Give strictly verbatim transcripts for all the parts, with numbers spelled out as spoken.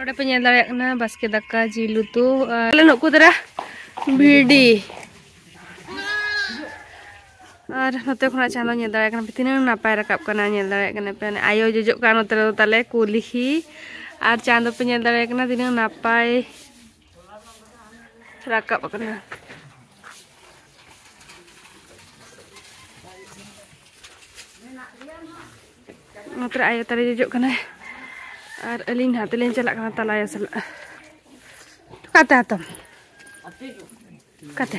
ᱱᱚᱰᱮ ᱯᱮ ᱧᱮᱞ ᱫᱟᱲᱮᱭᱟᱜ ᱠᱟᱱᱟ ᱵᱟᱥᱠᱮ ᱫᱟᱠᱟ, ᱡᱤᱞ ᱩᱛᱩ, ᱟᱨ ᱱᱩᱠᱩ ᱫᱟᱨᱟ ᱵᱷᱤᱰᱤ᱾ ᱟᱨ ᱱᱚᱛᱮ ᱠᱷᱚᱱᱟᱜ ᱪᱟᱸᱫᱚ ᱧᱮᱞ ᱫᱟᱲᱮᱭᱟᱜ ᱠᱟᱱᱟ ᱯᱮ, ᱛᱤᱱᱟᱹᱜ ᱱᱟᱯᱟᱭ ᱨᱟᱠᱟᱵ ᱠᱟᱱᱟ᱾ ᱧᱮᱞ ᱫᱟᱲᱮᱭᱟᱜ ᱠᱟᱱᱟ ᱯᱮ, ᱟᱭᱳ ᱡᱚᱡᱚᱜ ᱠᱟᱱᱟ ᱱᱚᱛᱮ ᱨᱮᱫᱚ ᱛᱟᱞᱮ ᱠᱩᱞᱦᱤ᱾ ᱟᱨ ᱪᱟᱸᱫᱚ ᱯᱮ ᱧᱮᱞ ᱫᱟᱲᱮᱭᱟᱜ ᱠᱟᱱᱟ ᱛᱤᱱᱟᱹᱜ ᱱᱟᱯᱟᱭ ᱨᱟᱠᱟᱵ ᱟᱠᱟᱱᱟ᱾ ᱱᱚᱛᱮ ᱨᱮ ᱟᱭᱳ ᱛᱟᱞᱮ ᱡᱚᱡᱚᱜ ᱠᱟᱱᱟᱭ ᱟᱨ ᱟᱹᱞᱤᱧ ᱱᱟᱦᱟᱜ ᱛᱮᱞᱤᱧ ᱪᱟᱞᱟᱜ ᱠᱟᱱᱟ ᱛᱟᱞᱟ ᱟᱭᱳ ᱥᱟᱞᱟᱜ᱾ ᱚᱠᱟᱛᱮ ᱦᱟᱛᱟᱣ? ᱚᱠᱟᱛᱮ?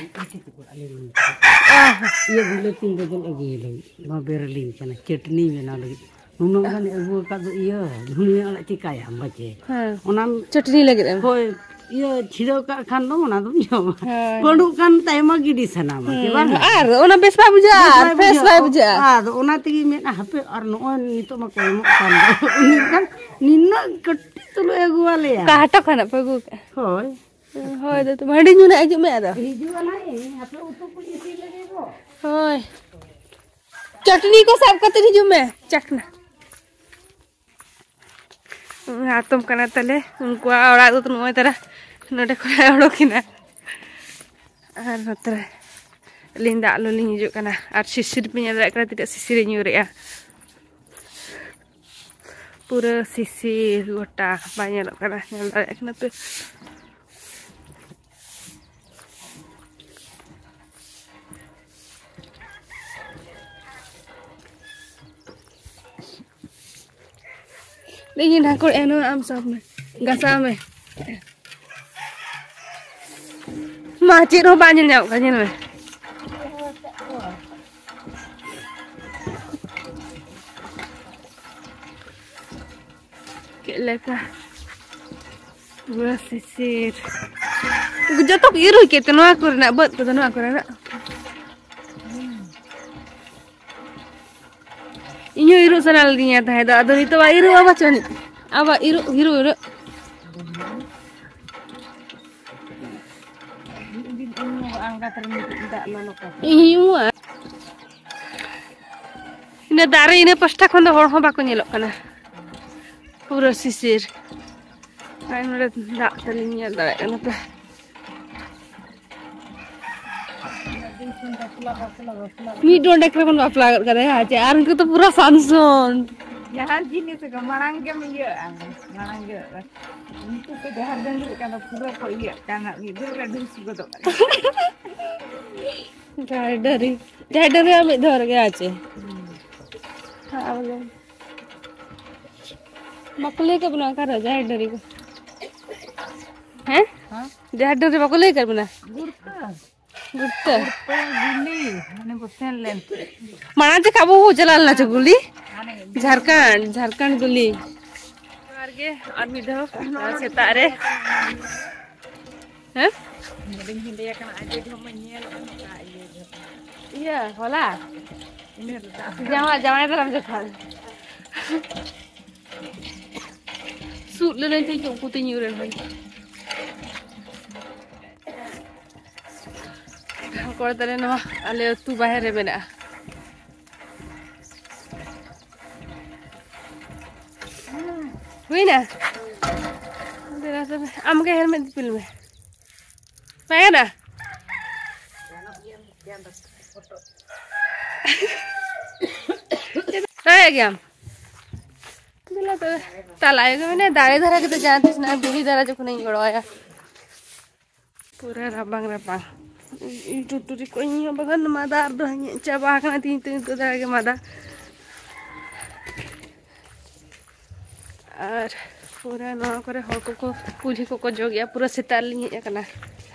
ᱤᱭᱟᱹ ᱵᱤᱞᱟᱹᱛᱤᱧ ᱵᱚᱫᱚᱞ ᱟᱹᱜᱩᱭ ᱞᱟᱹᱜᱤᱫ᱾ ᱱᱚᱣᱟ ᱵᱮᱨᱮᱞᱤᱧ ᱠᱟᱱᱟ, ᱪᱟᱹᱴᱱᱤ ᱵᱮᱱᱟᱣ ᱞᱟᱹᱜᱤᱫ᱾ ᱱᱩᱱᱟᱹᱜ ᱜᱟᱱ ᱟᱹᱜᱩ ᱟᱠᱟᱫ ᱫᱚ ᱤᱭᱟᱹ, ᱫᱷᱩᱱᱤᱭᱟᱹ ᱟᱲᱟᱜ ᱪᱤᱠᱟᱹᱭᱟᱢ ᱵᱟᱪᱮ? ᱦᱮᱸ᱾ ᱚᱱᱟᱢ ᱪᱟᱹᱴᱱᱤ ᱞᱟᱹᱜᱤᱫ ᱮᱢ? ᱦᱳᱭ, ᱤᱭᱟᱹ ᱪᱷᱤᱲᱟᱹᱣ ᱠᱟᱜ ᱠᱷᱟᱱ ᱫᱚ ᱚᱱᱟ ᱫᱚᱢ ᱡᱚᱢᱟ᱾ ᱦᱳᱭ᱾ ᱵᱟᱹᱱᱩᱜ ᱠᱷᱟᱱ ᱛᱟᱭᱢᱟ ᱜᱤᱰᱤ ᱥᱟᱱᱟᱢᱟ, ᱪᱮ ᱦᱮᱸ᱾ ᱵᱟᱝ? ᱟᱨ ᱚᱱᱟ ᱵᱮᱥ ᱵᱟᱭ ᱵᱩᱡᱷᱟᱹᱜᱼᱟ, ᱵᱮᱥ ᱟᱨ ᱵᱟᱭ ᱯᱷᱨᱮᱥ ᱵᱩᱡᱷᱟᱹᱜᱼᱟ᱾ ᱵᱟᱭ ᱵᱩᱡᱷᱟᱹᱜᱼᱟ᱾ ᱟᱫᱚ ᱚᱱᱟ ᱛᱮᱜᱮ ᱢᱮᱱᱟ, ᱦᱟᱯᱮ, ᱟᱨ ᱱᱚᱜᱼᱚᱭ ᱱᱤᱛᱚᱜ ᱢᱟ ᱠᱚ ᱮᱢᱚᱜ ᱠᱟᱱ ᱫᱚ᱾ ᱩᱱᱤ ᱠᱷᱟᱱ ᱱᱤᱱᱟᱹᱜ ᱠᱟᱹᱴᱤᱡ ᱛᱩᱞᱩᱡ ᱮ ᱟᱹᱜᱩᱣᱟᱞᱮᱭᱟ᱾ ᱚᱠᱟ ᱦᱟᱴᱟ ᱠᱷᱚᱱᱟᱜ ᱯᱮ ᱟᱹᱜᱩ ᱠᱟᱜᱼᱟ? ᱦᱳᱭ᱾ ᱦᱳᱭ, ᱫᱟᱫᱟ, ᱦᱟᱺᱰᱤ ᱧᱩ ᱱᱟᱜ ᱦᱤᱡᱩᱜ ᱢᱮ ᱟᱫᱚ᱾ ᱦᱤᱡᱩᱜᱼᱟ ᱱᱟᱜ ᱤᱧ, ᱦᱟᱯᱮ ᱩᱛᱩ ᱠᱚᱧ ᱤᱥᱤᱱ ᱞᱮᱜᱮ ᱜᱚ᱾ ᱦᱳᱭ᱾ ᱪᱟᱹᱴᱱᱤ ᱠᱚ ᱥᱟᱵ ᱠᱟᱛᱮ ᱦᱤᱡᱩᱜ ᱢᱮ, ᱪᱟᱠᱱᱟ᱾ ᱦᱟᱛᱚᱢ ᱠᱟᱱᱟ ᱛᱟᱞᱮ, ᱩᱱᱠᱩᱣᱟᱜ ᱚᱲᱟᱜ ᱫᱚ ᱱᱚᱜᱼᱚᱭ ᱛᱟᱨᱟ ᱱᱚᱰᱮ ᱠᱷᱚᱱᱟᱜ ᱚᱰᱚᱠ ᱮᱱᱟ᱾ ᱟᱨ ᱱᱚᱛᱮ ᱨᱮ ᱟᱹᱞᱤᱧ ᱫᱟᱜ ᱞᱩ ᱞᱤᱧ ᱦᱤᱡᱩᱜ ᱠᱟᱱᱟ᱾ ᱟᱨ ᱥᱤᱥᱤᱨ ᱯᱮ ᱧᱮᱞ ᱫᱟᱲᱮᱭᱟᱜ ᱠᱟᱱᱟ ᱛᱤᱱᱟᱹᱜ ᱥᱤᱥᱤᱨ ᱮ ᱧᱩᱨᱮᱜᱼᱟ᱾ ᱯᱩᱨᱟᱹ ᱥᱤᱥᱤᱨ ᱜᱚᱴᱟ ᱵᱟᱭ ᱧᱮᱞᱚᱜ ᱠᱟᱱᱟ, ᱧᱮᱞ ᱫᱟᱲᱮᱭᱟᱜ ᱠᱟᱱᱟ ᱯᱮ? ᱞᱟᱹᱭᱟᱹᱧ ᱰᱷᱟᱠᱚᱲ ᱮᱱ ᱟᱢ ᱥᱟᱵ ᱢᱮ, ᱜᱷᱟᱥᱟᱣ ᱢᱮ᱾ ᱢᱟ, ᱪᱮᱫ ᱦᱚᱸ ᱵᱟᱝ ᱧᱮᱞ ᱧᱟᱢᱚᱜ ᱠᱟᱱᱟ, ᱧᱮᱞ ᱢᱮ᱾ ᱪᱮᱫ ᱞᱮᱠᱟ ᱯᱩᱨᱟᱹ ᱥᱤᱥᱤᱨ᱾ ᱡᱚᱛᱚ ᱠᱚ ᱤᱨ ᱦᱩᱭ ᱠᱮᱫ ᱛᱮ ᱱᱚᱣᱟ ᱠᱚᱨᱮᱱᱟᱜ, ᱵᱟᱹᱫᱽ ᱠᱚᱫᱚ ᱱᱚᱣᱟ ᱠᱚᱨᱮᱱᱟᱜ᱾ ᱤᱧ ᱦᱚᱸ ᱤᱨᱚᱜ ᱥᱟᱱᱟ ᱞᱤᱫᱤᱧᱟ ᱛᱟᱦᱮᱸ ᱫᱚ, ᱟᱫᱚ ᱱᱤᱛᱚᱜ ᱢᱟ ᱤᱨᱚᱜ ᱟᱵᱟ ᱪᱚ ᱱᱤᱡ᱾ ᱟᱵᱟ ᱤᱨᱚᱜ, ᱤᱨᱚᱜ, ᱤᱨᱚᱜ᱾ ᱤᱧ ᱦᱚᱸᱧ ᱩᱢᱩᱜᱼᱟ᱾ ᱤᱱᱟᱹ ᱫᱟᱨᱮ ᱤᱱᱟᱹ ᱯᱟᱥᱴᱟ ᱠᱷᱚᱱ ᱫᱚ ᱦᱚᱲ ᱦᱚᱸ ᱵᱟᱠᱚ ᱧᱮᱞᱚᱜ ᱠᱟᱱᱟ, ᱯᱩᱨᱟᱹ ᱥᱤᱥᱤᱨ᱾ ᱟᱨ ᱱᱚᱰᱮ ᱫᱟᱜ ᱛᱟᱹᱞᱤᱧ ᱧᱮᱞ ᱫᱟᱲᱮᱭᱟᱜ ᱠᱟᱱᱟ ᱯᱮ᱾ ᱢᱤᱫ ᱰᱚᱸᱰᱮᱠ ᱨᱮᱵᱚᱱ ᱵᱟᱯᱞᱟ ᱜᱚᱫ ᱠᱟᱫᱮᱭᱟ ᱪᱮ? ᱟᱨ ᱩᱱᱠᱩ ᱫᱚ ᱯᱩᱨᱟᱹ ᱥᱟᱱᱥᱚᱱ᱾ ᱡᱟᱦᱟᱸ ᱡᱤᱱᱤᱥ ᱜᱮ ᱢᱟᱲᱟᱝ ᱜᱮᱢ ᱤᱭᱟᱹᱜᱼᱟ, ᱢᱟᱲᱟᱝ ᱜᱮ᱾ ᱩᱱᱠᱩ ᱠᱚ ᱡᱟᱦᱟᱸ ᱰᱟᱹᱝᱨᱤ ᱠᱟᱱᱟ, ᱯᱩᱨᱟᱹ ᱠᱚ ᱤᱭᱟᱹᱜ ᱠᱟᱱᱟ, ᱢᱤᱫ ᱫᱷᱟᱣ ᱨᱮ ᱰᱷᱩᱥ ᱜᱚᱫᱚᱜ ᱠᱟᱱᱟ᱾ ᱡᱟᱦᱟᱸᱭ ᱰᱟᱹᱝᱨᱤ, ᱡᱟᱦᱟᱸᱭ ᱰᱟᱹᱝᱨᱤ ᱢᱤᱫ ᱫᱷᱟᱣ ᱨᱮᱜᱮ ᱟᱪᱮ᱾ ᱦᱮᱸ, ᱵᱚᱞᱮ᱾ ᱵᱟᱠᱚ ᱞᱟᱹᱭ ᱠᱟᱜ ᱵᱚᱱᱟ ᱚᱠᱟᱨᱮ ᱡᱟᱦᱮᱨ ᱰᱟᱹᱝᱨᱤ ᱠᱚ? ᱦᱮᱸ? ᱦᱮᱸ? ᱡᱟᱦᱮᱨ ᱰᱟᱹᱝᱨᱤ ᱵᱟᱠᱚ ᱞᱟᱹᱭ ᱠᱟᱜ ᱵᱚᱱᱟ? ᱜᱩᱲᱠᱟᱹ᱾ ᱜᱩᱲᱠᱟᱹ᱾ ᱜᱩᱲᱠᱟᱹ ᱜᱩᱞᱤ, ᱢᱟᱱᱮ ᱵᱚ ᱥᱮᱱ ᱞᱮᱱ᱾ ᱢᱟᱲᱟᱝ ᱪᱮᱠᱟ ᱟᱵᱚ ᱵᱚ ᱪᱟᱞᱟᱣ ᱞᱮᱱᱟ ᱪᱚ ᱜᱩᱞᱤ? ᱦᱟᱱᱮ ᱡᱷᱟᱲᱠᱷᱚᱸᱰ, ᱡᱷᱟᱲᱠᱷᱚᱸᱰ ᱜᱩᱞᱤ᱾ ᱡᱚᱦᱟᱨ ᱜᱮ, ᱟᱨ ᱢᱤᱫ ᱫᱷᱟᱣ ᱥᱮᱛᱟᱜ ᱨᱮ᱾ ᱦᱮᱸ? ᱱᱚᱰᱮᱧ ᱦᱮᱸᱫᱮ ᱟᱠᱟᱱᱟ, ᱟᱡ ᱫᱚ ᱡᱚᱢᱟᱜ ᱧᱮᱞ ᱟᱠᱟᱫᱟ, ᱤᱭᱟᱹ ᱡᱚᱢᱟᱜ᱾ ᱤᱭᱟᱹ, ᱦᱚᱞᱟ? ᱤᱱᱟᱹ ᱨᱮ ᱫᱟᱜ᱾ ᱡᱟᱶᱟᱭ, ᱡᱟᱶᱟᱭ ᱫᱟᱨᱟᱢ ᱡᱚᱠᱷᱚᱱ᱾ ᱥᱩᱫ ᱞᱮᱱᱟᱹᱧ ᱛᱮᱦᱮᱧ ᱩᱱᱠᱩ ᱛᱮᱧ ᱧᱩᱨ ᱮᱱ ᱦᱚᱸ᱾ ᱚᱠᱚᱭ ᱛᱟᱞᱮ ᱱᱚᱣᱟ ᱟᱞᱮ ᱟᱹᱛᱩ ᱵᱟᱦᱮᱨ ᱨᱮ ᱢᱮᱱᱟᱜᱼᱟ᱾ ᱦᱩᱭᱱᱟ? ᱫᱮᱞᱟ ᱛᱚᱵᱮ, ᱟᱢᱜᱮ ᱦᱮᱞᱢᱮᱴ ᱫᱤᱯᱤᱞ ᱢᱮ᱾ ᱵᱟᱭ ᱜᱟᱱᱚᱜᱼᱟ? ᱫᱟᱲᱮᱭᱟᱜ ᱜᱮᱭᱟᱢ᱾ ᱫᱮᱞᱟ ᱛᱚᱵᱮ, ᱛᱟᱞᱟ ᱟᱭᱳ ᱜᱮ ᱢᱮᱱᱟᱭ, ᱫᱟᱲᱮ ᱫᱷᱟᱨᱟ ᱠᱟᱛᱮ ᱡᱟᱦᱟᱸ ᱛᱤᱥ ᱱᱟᱜ ᱵᱤᱞᱤ ᱫᱟᱨᱟ ᱡᱚᱠᱷᱚᱱᱤᱧ ᱜᱚᱲᱚ ᱟᱭᱟ᱾ ᱯᱩᱨᱟᱹ ᱨᱟᱵᱟᱝ ᱨᱟᱵᱟᱝ᱾ ᱤᱧ ᱴᱩᱴᱩᱨᱤ ᱠᱚ ᱤᱧ ᱵᱟᱜᱟᱱ ᱢᱟᱫᱟ ᱟᱨ ᱫᱚ ᱦᱟᱸᱜ ᱪᱟᱵᱟ ᱟᱠᱟᱱᱟ ᱛᱤᱧ ᱛᱤᱧ ᱛᱚ ᱫᱟᱨᱟ ᱜᱮ ᱢᱟᱫᱟ᱾ ᱟᱨ ᱯᱩᱨᱟᱹ ᱱᱚᱣᱟ ᱠᱚᱨᱮ ᱦᱚᱲ ᱠᱚᱠᱚ ᱠᱩᱞᱦᱤ ᱠᱚᱠᱚ ᱡᱚᱜᱮᱜᱼᱟ᱾ ᱯᱩᱨᱟᱹ ᱥᱮᱛᱟᱜ ᱨᱮᱞᱤᱧ ᱦᱮᱡ ᱟᱠᱟᱱᱟ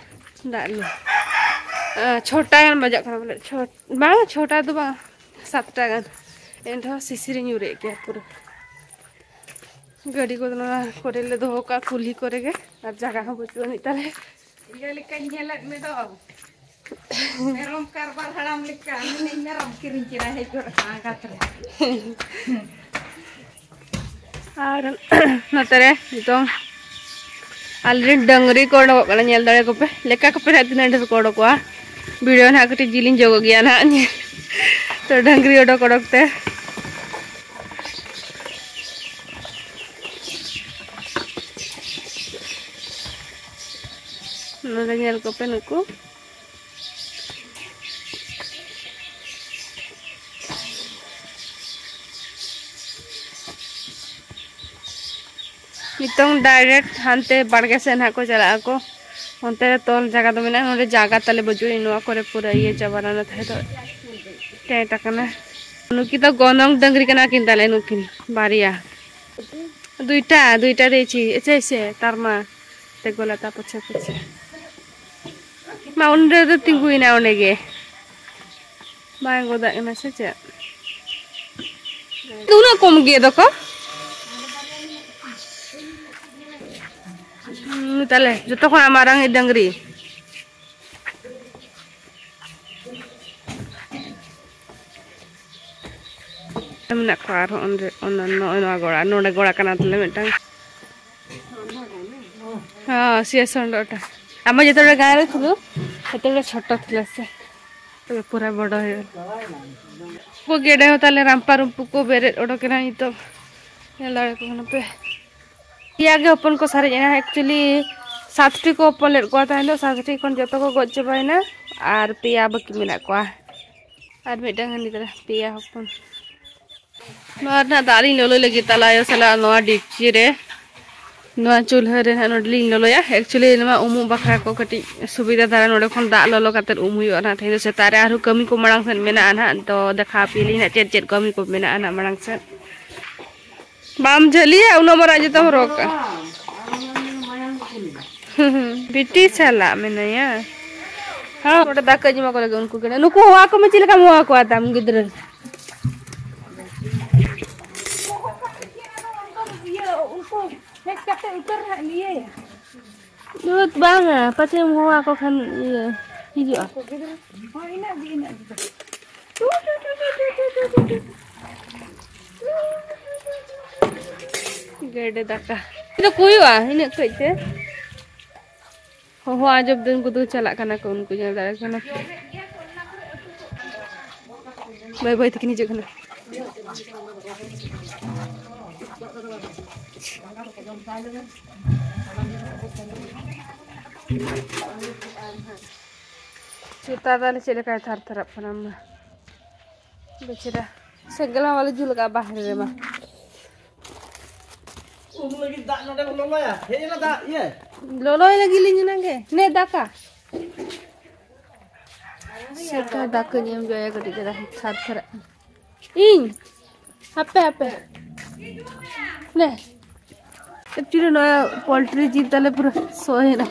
ᱫᱟᱜ ᱞᱩ᱾ ᱟᱸ, ᱪᱷᱚᱴᱟ ᱜᱟᱱ ᱵᱟᱡᱟᱜ ᱠᱟᱱᱟ ᱵᱚᱞᱮ, ᱪᱷᱚ-, ᱵᱟᱝ, ᱪᱷᱚᱴᱟ ᱫᱚ ᱵᱟᱝ, ᱥᱟᱛᱴᱟ ᱜᱟᱱ᱾ ᱮᱱ ᱨᱮᱦᱚᱸ ᱥᱤᱥᱤᱨ ᱧᱩᱨᱮᱫ ᱜᱮᱭᱟ ᱯᱩᱨᱟᱹ᱾ ᱜᱟᱹᱰᱤ ᱠᱚᱫᱚ ᱱᱚᱣᱟ ᱠᱚᱨᱮ ᱞᱮ ᱫᱚᱦᱚ ᱠᱟᱜᱼᱟ ᱠᱩᱞᱦᱤ ᱠᱚᱨᱮ ᱜᱮ, ᱟᱨ ᱡᱟᱭᱜᱟ ᱦᱚᱸ ᱵᱟᱹᱪᱩᱜ ᱟᱹᱱᱤᱡ ᱛᱟᱞᱮ᱾ ᱤᱭᱟᱹ ᱞᱮᱠᱟᱧ ᱧᱮᱞᱮᱫ ᱢᱮ ᱫᱚ, ᱢᱮᱨᱚᱢ ᱠᱟᱨᱵᱟᱨ ᱦᱟᱲᱟᱢ ᱞᱮᱠᱟ᱾ ᱢᱮᱱᱟᱹᱧ ᱢᱮᱨᱚᱢ ᱠᱤᱨᱤᱧ ᱠᱮᱫᱟ, ᱦᱮᱡ ᱜᱚᱫ ᱟᱠᱟᱱᱟ ᱟᱸᱜᱟᱛ ᱨᱮ᱾ ᱟᱨ ᱱᱚᱛᱮ ᱨᱮ ᱱᱤᱛᱚᱝ ᱟᱞᱮᱨᱮᱱ ᱰᱟᱹᱝᱨᱤ ᱠᱚ ᱚᱰᱚᱠᱚᱜ ᱠᱟᱱᱟ, ᱧᱮᱞ ᱫᱟᱲᱮᱭᱟᱠᱚ ᱯᱮ, ᱞᱮᱠᱟ ᱠᱚᱯᱮ ᱱᱟᱦᱟᱜ ᱛᱤᱱᱟᱹᱜ ᱰᱷᱮᱨ ᱠᱚ ᱚᱰᱚᱠᱚᱜᱼᱟ᱾ ᱵᱷᱤᱰᱤᱭᱳ ᱱᱟᱦᱟᱜ ᱠᱟᱹᱴᱤᱡ ᱡᱤᱞᱤᱧ ᱡᱚᱜᱚᱜ ᱜᱮᱭᱟ ᱱᱟᱦᱟᱜ, ᱛᱚ ᱰᱟᱹᱝᱨᱤ ᱚᱰᱚᱠ ᱚᱰᱚᱠ ᱛᱮ᱾ ᱱᱚᱰᱮ ᱧᱮᱞ ᱠᱚᱯᱮ ᱱᱩᱠᱩ᱾ ᱱᱤᱛᱚᱝ direct ᱦᱟᱱᱛᱮ ᱵᱟᱲᱜᱮ ᱥᱮᱫ ᱱᱟᱦᱟᱜ ᱠᱚ ᱪᱟᱞᱟᱜ ᱟᱠᱚ᱾ ᱚᱱᱛᱮ ᱨᱮ ᱛᱚᱞ ᱡᱟᱭᱜᱟ ᱫᱚ ᱢᱮᱱᱟᱜᱼᱟ, ᱱᱚᱰᱮ ᱡᱟᱭᱜᱟ ᱛᱟᱞᱮ ᱵᱟᱹᱪᱩᱜ, ᱱᱚᱣᱟ ᱠᱚᱨᱮ ᱯᱩᱨᱟᱹ ᱤᱭᱟᱹ ᱪᱟᱵᱟ ᱞᱮᱱᱟ ᱛᱟᱦᱮᱸ ᱫᱚ᱾ ᱴᱮᱴ ᱟᱠᱟᱱᱟ᱾ ᱱᱩᱠᱤᱱ ᱫᱚ ᱜᱚᱱᱚᱝ ᱰᱟᱹᱝᱨᱤ ᱠᱟᱱᱟ ᱠᱤᱱ ᱛᱟᱞᱮ, ᱱᱩᱠᱤᱱ ᱵᱟᱨᱭᱟ᱾ ᱫᱩᱭᱴᱟ, ᱫᱩᱭᱴᱟ ᱨᱮ ᱪᱮ, ᱪᱮ, ᱪᱮ, ᱛᱟᱨᱢᱟ᱾ ᱛᱮᱜᱳ ᱞᱟᱛᱟ ᱯᱚᱪᱷᱮ ᱯᱚᱪᱷᱮ᱾ ᱢᱟ ᱩᱱ ᱨᱮᱫᱚ ᱛᱤᱸᱜᱩᱭᱮᱱᱟ ᱚᱸᱰᱮ ᱜᱮ᱾ ᱵᱟᱝ ᱜᱚᱫᱟᱜ ᱠᱟᱱᱟ ᱥᱮ ᱪᱮᱫ? ᱩᱱᱟᱹᱜ ᱠᱚᱢ ᱜᱮ ᱫᱚᱠᱚ᱾ ᱦᱩᱸ, ᱛᱟᱦᱞᱮ ᱡᱚᱛᱚ ᱠᱷᱚᱱᱟᱜ ᱢᱟᱨᱟᱝ ᱤᱡ ᱰᱟᱹᱝᱨᱤ᱾ ᱢᱮᱱᱟᱜ ᱠᱚᱣᱟ ᱟᱨᱦᱚᱸ ᱚᱸᱰᱮ, ᱚᱱᱟ, ᱱᱚᱜᱼᱚᱭ ᱱᱚᱣᱟ ᱜᱚᱲᱟ, ᱱᱚᱰᱮ ᱜᱚᱲᱟ ᱠᱟᱱᱟ ᱛᱟᱞᱮ ᱢᱤᱫᱴᱟᱝ᱾ ᱦᱚᱸ, ᱥᱤᱭᱟᱹ ᱥᱚᱸᱰᱚᱜ ᱴᱟ᱾ ᱟᱢ ᱡᱚᱛᱚ ᱜᱟᱱ ᱨᱮ ᱛᱷᱩᱞᱩ, ᱡᱚᱛᱚ ᱪᱷᱳᱴᱳ ᱛᱷᱩᱞᱟᱹ ᱥᱮ᱾ ᱛᱚᱵᱮ ᱯᱩᱨᱟᱹ ᱵᱚᱲᱚ ᱦᱩᱭᱩᱜᱼᱟ᱾ ᱩᱱᱠᱩ ᱜᱮᱰᱮ ᱦᱚᱸ ᱛᱟᱞᱮ ᱨᱟᱢᱯᱟ ᱨᱩᱢᱯᱩ ᱠᱚ ᱵᱮᱨᱮᱫ ᱚᱰᱚᱠᱮᱱᱟ ᱱᱤᱛᱚᱜ᱾ ᱧᱮᱞ ᱫᱟᱲᱮ ᱠᱚ ᱠᱟᱱᱟ ᱯᱮ᱾ ᱯᱮᱭᱟ ᱜᱮ ᱦᱚᱯᱚᱱ ᱠᱚ ᱥᱟᱨᱮᱡ ᱮᱱᱟ᱾ Actually, ᱥᱟᱛᱴᱤ ᱠᱚ ᱦᱚᱯᱚᱱ ᱞᱮᱫ ᱠᱚᱣᱟ ᱛᱟᱦᱮᱸ ᱫᱚ, ᱥᱟᱛᱴᱤ ᱠᱷᱚᱱ ᱡᱚᱛᱚ ᱠᱚ ᱜᱚᱡ ᱪᱟᱵᱟᱭᱮᱱᱟ᱾ ᱟᱨ ᱯᱮᱭᱟ ᱵᱟᱹᱠᱤ ᱢᱮᱱᱟᱜ ᱠᱚᱣᱟ᱾ ᱟᱨ ᱢᱤᱫᱴᱟᱝ ᱦᱟᱹᱱᱤ ᱛᱟᱞᱟ, ᱯᱮᱭᱟ ᱦᱚᱯᱚᱱ᱾ ᱱᱚᱣᱟ ᱨᱮᱱᱟᱜ ᱫᱟᱜ ᱞᱤᱧ ᱞᱚᱞᱚᱭ ᱞᱟᱹᱜᱤᱫ ᱛᱟᱞᱟ ᱟᱭᱳ ᱥᱟᱞᱟᱜ ᱱᱚᱣᱟ ᱰᱮᱠᱪᱤ ᱨᱮ᱾ ᱱᱚᱣᱟ ᱪᱩᱞᱦᱟᱹ ᱨᱮ ᱱᱟᱦᱟᱜ ᱱᱚᱰᱮ ᱞᱤᱧ ᱞᱚᱞᱚᱭᱟ᱾ Actually, ᱱᱚᱣᱟ ᱩᱢᱩᱜ ᱵᱟᱠᱷᱨᱟ ᱠᱚ ᱠᱟᱹᱴᱤᱡ ᱥᱩᱵᱤᱫᱷᱟ ᱫᱷᱟᱨᱟ, ᱱᱚᱰᱮ ᱠᱷᱚᱱ ᱫᱟᱜ ᱞᱚᱞᱚ ᱠᱟᱛᱮᱫ ᱩᱢ ᱦᱩᱭᱩᱜᱼᱟ ᱱᱟᱦᱟᱜ᱾ ᱛᱮᱦᱮᱧ ᱫᱚ ᱥᱮᱛᱟᱜ ᱨᱮ ᱟᱨᱦᱚᱸ ᱠᱟᱹᱢᱤ ᱠᱚ ᱢᱟᱲᱟᱝ ᱥᱮᱫ ᱢᱮᱱᱟᱜᱼᱟ ᱱᱟᱦᱟᱜ, ᱛᱚ ᱫᱮᱠᱷᱟᱣ ᱟᱯᱮᱭᱟᱞᱤᱧ ᱱᱟᱦᱟᱜ ᱪᱮᱫ ᱪᱮᱫ ᱠᱟᱹᱢᱤ ᱠᱚ ᱢᱮᱱᱟᱜᱼᱟ ᱱᱟᱦᱟᱜ ᱢᱟᱲᱟᱝ ᱥᱮᱫ᱾ ᱵᱟᱢ ᱡᱷᱟᱹᱞᱤᱭᱟ, ᱩᱱᱟᱹᱜ ᱢᱟᱨᱟᱝ ᱡᱩᱛᱟᱹᱢ ᱦᱚᱨᱚᱜ ᱠᱟᱜᱼᱟ᱾ ᱵᱤᱴᱤ ᱥᱟᱞᱟᱜ ᱢᱮᱱᱟᱭᱟ᱾ ᱦᱮᱸ, ᱱᱚᱰᱮ ᱫᱟᱠᱟ ᱡᱚᱢᱟ ᱠᱚ ᱞᱟᱹᱜᱤᱫ ᱩᱱᱠᱩ ᱜᱮᱰᱮ᱾ ᱱᱩᱠᱩ ᱦᱚᱦᱚ ᱟᱠᱚ ᱢᱮ, ᱪᱮᱫ ᱞᱮᱠᱟᱢ ᱦᱚᱦᱚ ᱟᱠᱚᱣᱟ ᱛᱟᱢ ᱜᱤᱫᱽᱨᱟᱹ? ᱤᱭᱟᱹ, ᱩᱱᱠᱩ ᱦᱮᱡ ᱠᱟᱛᱮ ᱩᱛᱟᱹᱨ ᱦᱟᱸᱜ ᱤᱭᱟᱹᱭᱟ᱾ ᱫᱩᱫ ᱵᱟᱝᱟ, ᱯᱟᱪᱮᱢ ᱦᱚᱦᱚ ᱟᱠᱚ ᱠᱷᱟᱱ ᱤᱭᱟᱹ ᱦᱤᱡᱩᱜᱼᱟ᱾ ᱦᱳᱭ, ᱤᱱᱟᱹᱜ ᱜᱮ, ᱤᱱᱟᱹᱜ ᱜᱮ᱾ ᱜᱮᱰᱮ ᱫᱟᱠᱟ᱾ ᱤᱧ ᱫᱚ ᱠᱚ ᱦᱩᱭᱩᱜᱼᱟ, ᱤᱱᱟᱹᱜ ᱠᱟᱹᱡ ᱛᱮ᱾ ᱦᱚᱦᱚ ᱟᱸᱡᱚᱢ ᱛᱮ ᱩᱱᱠᱩ ᱫᱚ ᱪᱟᱞᱟᱜ ᱠᱟᱱᱟ ᱠᱚ, ᱩᱱᱠᱩ ᱧᱮᱞ ᱫᱟᱲᱮᱭᱟᱜ ᱠᱟᱱᱟ᱾ ᱵᱟᱹᱭ ᱵᱟᱹᱭ ᱛᱮᱠᱤᱱ ᱦᱤᱡᱩᱜ ᱠᱟᱱᱟ᱾ ᱪᱮᱛᱟ ᱛᱟᱞᱮ ᱪᱮᱫ ᱞᱮᱠᱟᱭ ᱛᱷᱟᱨ ᱛᱷᱟᱨᱟᱜ ᱠᱟᱱᱟ ᱢᱟ᱾ ᱵᱮᱪᱮᱨᱟ᱾ ᱥᱮᱸᱜᱮᱞ ᱢᱟ ᱵᱟᱞᱮ ᱡᱩᱞ ᱠᱟᱜᱼᱟ ᱵᱟᱦᱨᱮ ᱨᱮᱢᱟ᱾ ᱩᱢ ᱞᱟᱹᱜᱤᱫ ᱫᱟᱜ ᱱᱚᱰᱮ ᱵᱚᱱ ᱞᱚᱞᱚᱭᱟ᱾ ᱦᱮᱡ ᱮᱱᱟ ᱫᱟᱜ, ᱤᱭᱟᱹ᱾ ᱞᱚᱞᱚᱭ ᱞᱟᱹᱜᱤᱫ ᱞᱤᱧ ᱮᱱᱟᱝ ᱜᱮ᱾ ᱱᱮ ᱫᱟᱠᱟ᱾ ᱥᱮᱛᱟ ᱫᱟᱠᱟᱧ ᱮᱢ ᱡᱚᱭᱟ ᱠᱟᱹᱴᱤᱡ ᱪᱮᱞᱟᱝ ᱛᱷᱟᱨ ᱛᱷᱟᱨᱟᱜ ᱠᱟᱱᱟ᱾ ᱤᱧ? ᱦᱟᱯᱮ, ᱦᱟᱯᱮ᱾ ᱱᱮ᱾ Actually, ᱱᱚᱣᱟ ᱯᱳᱞᱴᱨᱤ ᱡᱤᱞ ᱛᱟᱞᱮ ᱯᱩᱨᱟᱹ ᱥᱚᱭᱮᱱᱟ᱾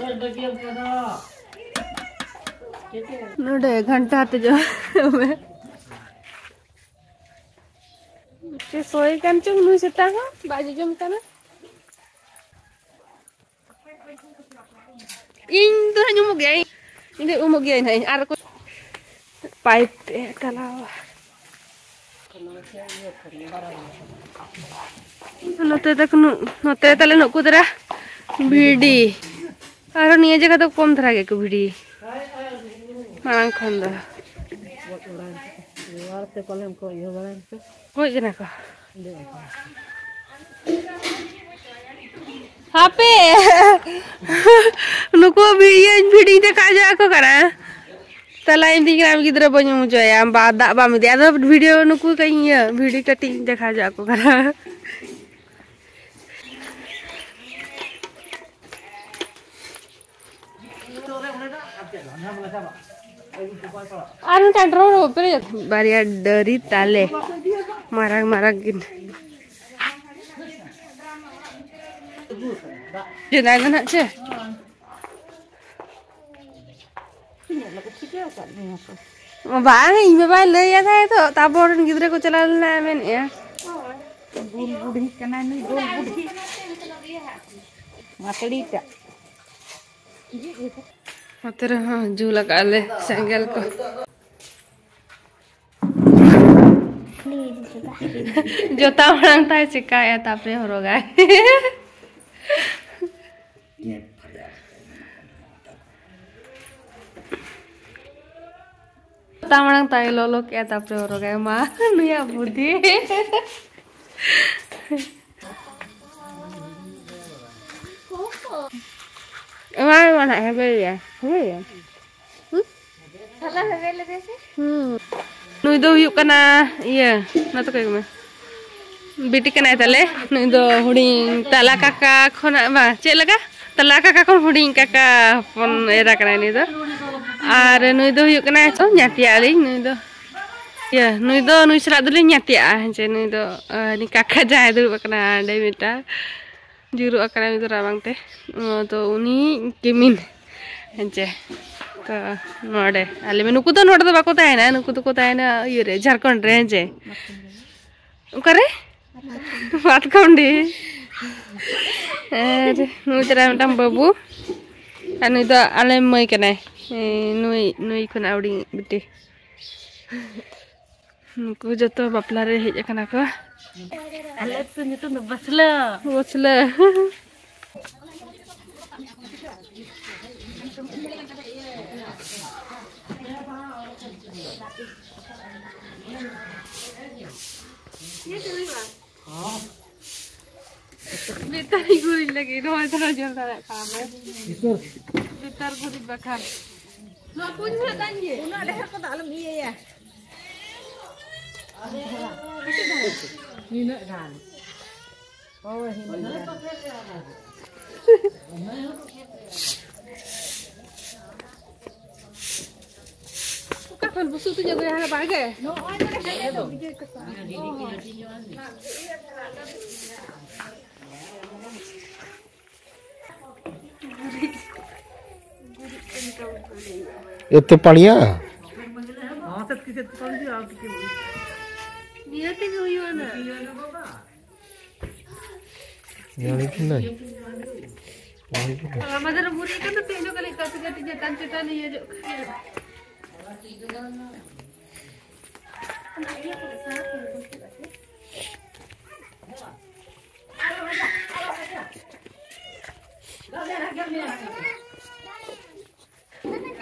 ᱱᱚᱰᱮ ᱜᱷᱟᱱᱴᱟ ᱟᱛᱮ ᱡᱚᱢ ᱢᱮ᱾ ᱪᱮᱫ ᱥᱚᱭ ᱠᱟᱱ ᱪᱚᱝ ᱱᱩᱭ ᱥᱮᱛᱟ ᱦᱚᱸ, ᱵᱟᱭ ᱡᱚᱡᱚᱢ ᱠᱟᱱᱟ᱾ ᱤᱧ ᱫᱚ ᱦᱟᱸᱜ ᱩᱢᱩᱜ ᱜᱮᱭᱟ, ᱤᱧ ᱫᱚ ᱩᱢᱩᱜ ᱜᱮᱭᱟᱹᱧ ᱦᱟᱸᱜ, ᱤᱧ ᱟᱨ ᱠᱚ ᱯᱟᱭᱤᱯ ᱛᱮ ᱪᱟᱞᱟᱣ᱾ ᱱᱚᱛᱮ ᱛᱟᱠᱚ ᱱᱩ-, ᱱᱚᱛᱮ ᱛᱟᱞᱮ ᱱᱩᱠᱩ ᱫᱟᱨᱟ ᱵᱷᱤᱰᱤ᱾ ᱟᱨᱦᱚᱸ ᱱᱤᱭᱟᱹ ᱡᱟᱭᱜᱟ ᱫᱚ ᱠᱚᱢ ᱫᱷᱟᱨᱟ ᱜᱮᱠᱚ ᱵᱷᱤᱰᱤ ᱢᱟᱲᱟᱝ ᱠᱷᱚᱱ ᱫᱚ᱾ ᱜᱚᱡ ᱵᱟᱲᱟᱭᱮᱱ ᱛᱮᱠᱚ, ᱤᱭᱟᱹ ᱵᱟᱲᱟᱭᱮᱱ ᱛᱮ᱾ ᱜᱚᱡ ᱮᱱᱟ ᱠᱚ᱾ ᱦᱟᱯᱮ᱾ ᱱᱩᱠᱩ ᱵᱷᱤ-, ᱤᱭᱟᱹᱧ ᱵᱷᱤᱰᱤᱧ ᱫᱮᱠᱷᱟᱣ ᱡᱚ ᱟᱠᱚ ᱠᱟᱱᱟ᱾ ᱛᱟᱞᱟ ᱤᱧ ᱫᱤᱧ ᱠᱟᱱᱟ, ᱜᱤᱫᱽᱨᱟᱹ ᱵᱟᱹᱧ ᱩᱢ ᱦᱚᱪᱚᱭᱟ, ᱵᱟ, ᱫᱟᱜ ᱵᱟᱢ ᱤᱫᱤᱭᱟ᱾ ᱟᱫᱚ ᱵᱷᱤᱰᱤᱭᱳ ᱱᱩᱠᱩ ᱠᱟᱹᱧ ᱤᱭᱟᱹ, ᱵᱷᱤᱰᱤ ᱠᱟᱹᱴᱤᱡ ᱤᱧ ᱫᱮᱠᱷᱟᱣ ᱡᱚ ᱟᱠᱚ ᱠᱟᱱᱟ᱾ ᱟᱨ ᱢᱤᱫᱴᱟᱝ ᱰᱨᱚᱢ ᱨᱮ ᱯᱮᱨᱮᱡ ᱟᱠᱟᱱᱟ᱾ ᱵᱟᱨᱭᱟ ᱰᱟᱹᱨᱤ ᱛᱟᱞᱮ ᱢᱟᱨᱟᱝ ᱢᱟᱨᱟᱝ ᱠᱤᱱ᱾ ᱪᱮᱫᱟᱜ ᱫᱚ ᱱᱟᱜ ᱪᱮ? ᱵᱟᱝ, ᱤᱧ ᱵᱟᱵᱟᱭ ᱞᱟᱹᱭ ᱟᱫᱟᱭ ᱛᱚ, ᱛᱟᱨᱯᱚᱨ ᱨᱮᱱ ᱜᱤᱫᱽᱨᱟᱹ ᱠᱚ ᱪᱟᱞᱟᱣ ᱞᱮᱱᱟ ᱢᱮᱱᱮᱫᱼᱟ᱾ ᱜᱳᱞ ᱵᱩᱰᱷᱤ ᱠᱟᱱᱟᱭ ᱱᱩᱭ, ᱜᱳᱞ ᱵᱩᱰᱷᱤ᱾ ᱢᱟᱛᱲᱤ ᱴᱟᱜ᱾ ᱱᱚᱛᱮ ᱨᱮᱦᱚᱸ ᱡᱩᱞ ᱟᱠᱟᱫ ᱞᱮ ᱥᱮᱸᱜᱮᱞ ᱠᱚ᱾ ᱡᱚᱛᱟ ᱢᱟᱲᱟᱝ ᱛᱟᱭ ᱪᱮᱠᱟᱭᱟ, ᱛᱟᱯᱚᱨᱮ ᱦᱚᱨᱚᱜᱟᱭ᱾ ᱡᱚᱛᱟ ᱢᱟᱲᱟᱝ ᱛᱟᱭ ᱞᱚᱞᱚ ᱠᱮᱜᱼᱟ, ᱛᱟᱯᱚᱨᱮ ᱦᱚᱨᱚᱜᱟᱭ᱾ ᱢᱟ, ᱱᱩᱭᱟᱜ ᱵᱩᱫᱷᱤ᱾ ᱮᱢᱟᱭ ᱢᱮ᱾ ᱱᱟᱦᱟᱜ ᱦᱮᱵᱮᱞᱮᱭᱟ, ᱦᱮᱵᱮᱞᱮᱭᱟ᱾ ᱦᱩᱸ? ᱦᱩᱸ᱾ ᱱᱩᱭ ᱫᱚ ᱦᱩᱭᱩᱜ ᱠᱟᱱᱟ, ᱤᱭᱟᱹ, ᱢᱟ ᱛᱚ ᱠᱚᱭ ᱢᱮ᱾ ᱵᱤᱴᱤ ᱠᱟᱱᱟᱭ ᱛᱟᱞᱮ᱾ ᱱᱩᱭ ᱫᱚ ᱦᱩᱰᱤᱧ ᱛᱟᱞᱟ ᱠᱟᱠᱟ ᱠᱷᱚᱱᱟᱜ, ᱵᱟᱝ, ᱪᱮᱫ ᱞᱮᱠᱟ? ᱛᱟᱞᱟ ᱠᱟᱠᱟ ᱠᱷᱚᱱ ᱦᱩᱰᱤᱧ ᱠᱟᱠᱟ ᱦᱚᱯᱚᱱ ᱮᱨᱟ ᱠᱟᱱᱟᱭ ᱱᱩᱭ ᱫᱚ᱾ ᱟᱨ ᱱᱩᱭ ᱫᱚ ᱦᱩᱭᱩᱜ ᱠᱟᱱᱟᱭ ᱛᱚ ᱧᱟᱛᱤᱭᱟᱜ ᱟᱹᱞᱤᱧ ᱱᱩᱭ ᱫᱚ᱾ ᱤᱭᱟᱹ, ᱱᱩᱭ ᱫᱚ, ᱱᱩᱭ ᱥᱟᱞᱟᱜ ᱫᱚᱞᱤᱧ ᱧᱟᱛᱤᱭᱟᱜᱼᱟ, ᱦᱮᱸ ᱪᱮ? ᱱᱩᱭ ᱫᱚ, ᱟᱸ, ᱩᱱᱤ ᱠᱟᱠᱟ ᱡᱟᱦᱟᱸᱭ ᱫᱩᱲᱩᱵ ᱟᱠᱟᱱᱟ ᱚᱸᱰᱮ ᱢᱤᱫᱴᱟᱝ᱾ ᱡᱩᱨᱩᱜ ᱟᱠᱟᱱᱟ ᱩᱱᱤ ᱫᱚ ᱨᱟᱵᱟᱝ ᱛᱮ᱾ ᱚ, ᱛᱚ ᱩᱱᱤ ᱠᱤᱢᱤᱱ, ᱦᱮᱸᱪᱮ? ᱛᱚ ᱱᱚᱰᱮ ᱟᱞᱮ ᱢᱟ, ᱱᱩᱠᱩ ᱫᱚ ᱱᱚᱰᱮ ᱫᱚ ᱵᱟᱠᱚ ᱛᱟᱦᱮᱱᱟ, ᱱᱩᱠᱩ ᱫᱚᱠᱚ ᱛᱟᱦᱮᱱᱟ ᱤᱭᱟᱹ ᱨᱮ, ᱡᱷᱟᱲᱠᱷᱚᱸᱰ ᱨᱮ, ᱦᱮᱸᱪᱮ? ᱚᱠᱟᱨᱮ? ᱢᱟᱛᱠᱚᱢᱰᱤ᱾ ᱟᱨ ᱱᱩᱭ ᱛᱟᱨᱟ ᱢᱤᱫᱴᱟᱝ ᱵᱟᱹᱵᱩ, ᱟᱨ ᱱᱩᱭ ᱫᱚ ᱟᱞᱮ ᱢᱟᱹᱭ ᱠᱟᱱᱟᱭ᱾ ᱮ, ᱱᱩᱭ, ᱱᱩᱭ ᱠᱷᱚᱱᱟᱜ ᱦᱩᱰᱤᱧ ᱵᱤᱴᱤ᱾ ᱱᱩᱠᱩ ᱡᱚᱛᱚ ᱵᱟᱯᱞᱟ ᱨᱮ ᱦᱮᱡ ᱟᱠᱟᱱᱟ ᱠᱚ᱾ ᱟᱞᱮ ᱟᱹᱛᱩ ᱧᱩᱛᱩᱢ ᱫᱚ ᱵᱟᱥᱞᱟᱹ᱾ ᱵᱟᱥᱞᱟᱹ᱾ ᱵᱮᱴᱟᱨᱤ ᱜᱩᱨᱤᱡ ᱞᱟᱹᱜᱤᱫ ᱱᱚᱜᱼᱚᱭ ᱛᱚᱨᱟ ᱡᱚᱢ ᱫᱟᱲᱮᱭᱟᱜ ᱠᱟᱱᱟ ᱞᱮ᱾ ᱵᱮᱴᱟᱨ ᱜᱩᱨᱤᱡ ᱵᱟᱠᱷᱟᱱ᱾ ᱱᱚᱣᱟ ᱠᱩᱧ ᱦᱩᱭᱩᱜ ᱠᱟᱱ ᱜᱮ᱾ ᱩᱱᱟᱹᱜ ᱰᱷᱮᱨ ᱠᱚᱫᱚ ᱟᱞᱚᱢ ᱤᱭᱟᱹᱭᱟ᱾ ᱱᱤᱱᱟᱹᱜ ᱜᱟᱱ᱾ ᱦᱳᱭ, ᱦᱤᱱᱟᱹᱜ ᱜᱟᱱ᱾ ᱚᱠᱟ ᱠᱷᱚᱱ ᱵᱩᱥᱩᱵ ᱛᱤᱧ ᱟᱹᱜᱩᱭᱟ? ᱦᱟᱱᱟ ᱵᱟᱲᱜᱮ? ᱱᱚᱜᱼᱚᱭ ᱱᱚᱰᱮ ᱦᱮᱡ ᱮᱱ ᱫᱚ᱾ ᱮᱛᱮ ᱯᱟᱲᱤᱭᱟ? ᱱᱤᱭᱟᱹ ᱛᱮᱜᱮ ᱦᱩᱭᱩᱜᱼᱟ ᱱᱟ᱾ ᱧᱟᱢ ᱠᱤᱱᱟᱹᱧ᱾ ᱧᱟᱢ ᱠᱤᱱᱟᱹᱧ᱾ ᱦᱚᱞᱟ ᱢᱟᱫᱷᱮᱨ ᱮᱢ ᱵᱩᱨᱤ ᱠᱟᱱᱟ, ᱛᱮᱦᱮᱧ ᱫᱚ ᱠᱟᱹᱴᱤᱡ ᱠᱟᱹᱴᱤᱡ ᱪᱮᱛᱟᱱ ᱪᱮᱛᱟᱱ ᱤᱭᱟᱹ ᱧᱚᱜ ᱠᱟᱱᱟ᱾